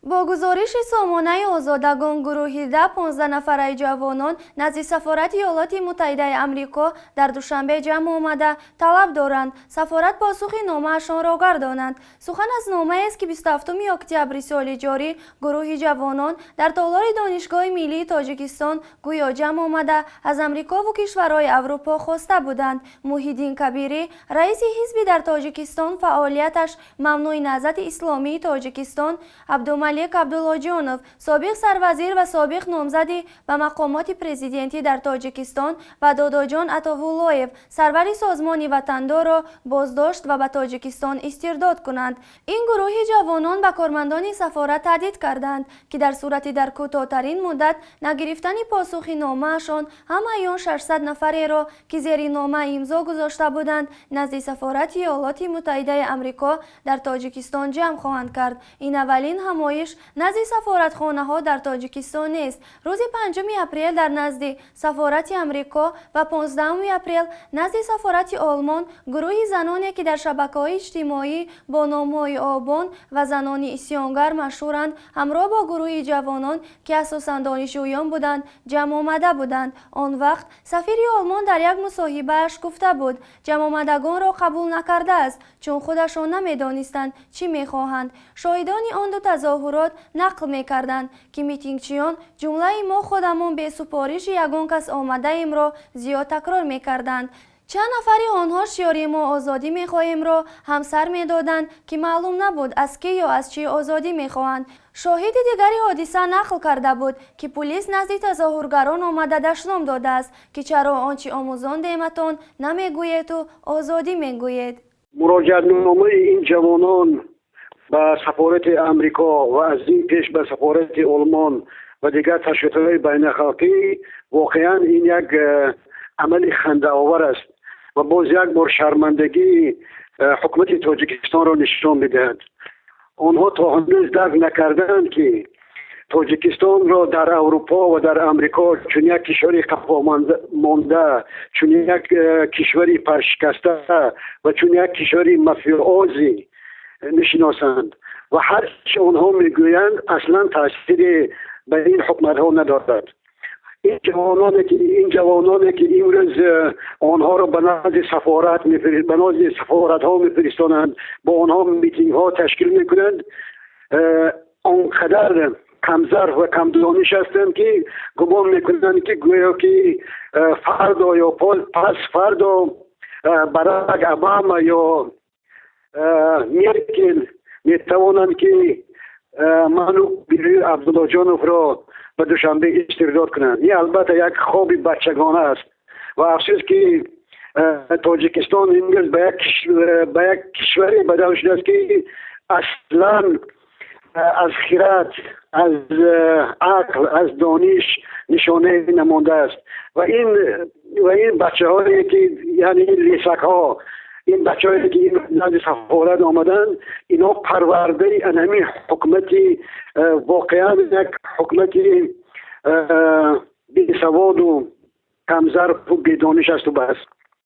Бо гузориши сомонаи Озодагон, гурӯҳи 10-15 нафараи ҷавонон назди сафорати Иёлоти Муттаҳидаи Амрико дар Душанбе ҷамъ омада, талаб доранд, сафорат посухи номаашонро гардонанд. Сухан аз номаест, ки 27 октябри соли ҷорӣ гурӯҳи ҷавонон дар толори Донишгоҳи миллии Тоҷикистон гӯё ҷамъ омада, аз Амрикову кишварҳои Аврупо хоста буданд Муҳиддин Кабирӣ, раиси ҳизби дар Тоҷикистон фаъолияташ мамнӯи Наҳзати Исломии Тоҷикистон, Абдумалик Абдуллоҷонов, собиқ сарвазир ва собиқ номзади ба мақомоти президентӣ дар Тоҷикистон, ва Додоҷон Атовуллоев, сарвари созмони Ватандорро боздошт ва ба Тоҷикистон истирдод кунанд. Ин гурӯҳи ҷавонон ба кормандони сафорат таҳдид карданд, ки дар сурати дар кӯтоҳтарин муддат нагирифтани посухи номаашон, ҳамаи он 600 нафареро, ки зери нома имзо гузошта буданд, назди сафорати Иёлоти Муттаҳидаи Амрико дар Тоҷикистон ҷамъ хоҳанд кард. Ин аввалин ҳамоиш назди сафоратхонаҳо дар Тоҷикистон нест. Рӯзи 5 апрел дар назди сафорати Амрико ва 15 апрел назди сафорати Олмон гурӯҳи заноне, ки дар шабакаҳои иҷтимоӣ бо номҳои Обон ва Занони исьёнгар машҳуранд, ҳамроҳ бо гурӯҳи ҷавонон, ки асосан донишҷӯён буданд, ҷамъ омада буданд. Он вақт сафири Олмон дар як мусоҳибааш гуфта буд, ҷамъомадагонро қабул накардааст, чун худашон намедонистанд, чӣ мехоҳанд. Шоҳидони он ду тазоҳурот нақл мекарданд, ки митингчиён ҷумлаи «мо худамон бе супориши ягон кас омадаемро» зиёд такрор мекарданд. Чанд нафари онҳо шиори «мо озодӣ мехоҳемро» ҳам сар медоданд, ки маълум набуд, аз кӣ ё аз чӣ озодӣ мехоҳанд. Шоҳиди дигари ҳодиса нақл карда буд, ки пулис назди тазоҳургарон омада, дашном додааст, ки чаро он чӣ омӯзондематон намегӯеду озодӣ мегӯед. Муроҷиатномаи ин ҷавонон ба сафорати Амрико ва аз ин пеш ба сафорати Олмон ва дигар ташкилотҳои байналхалқӣ воқеан ин як амали хандаовар аст ва боз як бор шармандагии ҳукумати Тоҷикистонро нишон медиҳад. Онҳо то ҳанӯз дарк накардаанд, ки Тоҷикистонро дар Аврупо ва дар Амрико чун як кишвари қафомонда, чун як кишвари паршикаста ва чун як кишвари мафиозӣ мешиносанд ва ҳар чи онҳо мегӯянд, аслан таъсире ба ин ҳукуматҳо надорад. Ин ҷавононе ки имрӯз онҳоро ба назди сафоратҳо мефиристонанд, бо онҳо митингҳо ташкил мекунанд, он қадар камзарф ва камдониш ҳастанд, ки гумон мекунанд, ки гӯё ки фардо ё пас фардо Барак Обама ё Меркел метавонанд, ки ману Абдуллоҷоновро ба Душанбе истирдод кунанд. Ин албатта як хоби бачагона аст ва афсӯс, ки Тоҷикистон имрӯз ба як кишваре бадал шудааст, ки аслан аз хирад, аз ақл, аз дониш нишонае намондааст. Ва ин бачаҳое ки, яъне лесакҳо, ин бачаҳое ки назди сафорат омаданд, инҳо парвардаи анҳамин ҳукумати, воқеан як ҳукумати бесаводу камзарфу бедониш асту бас.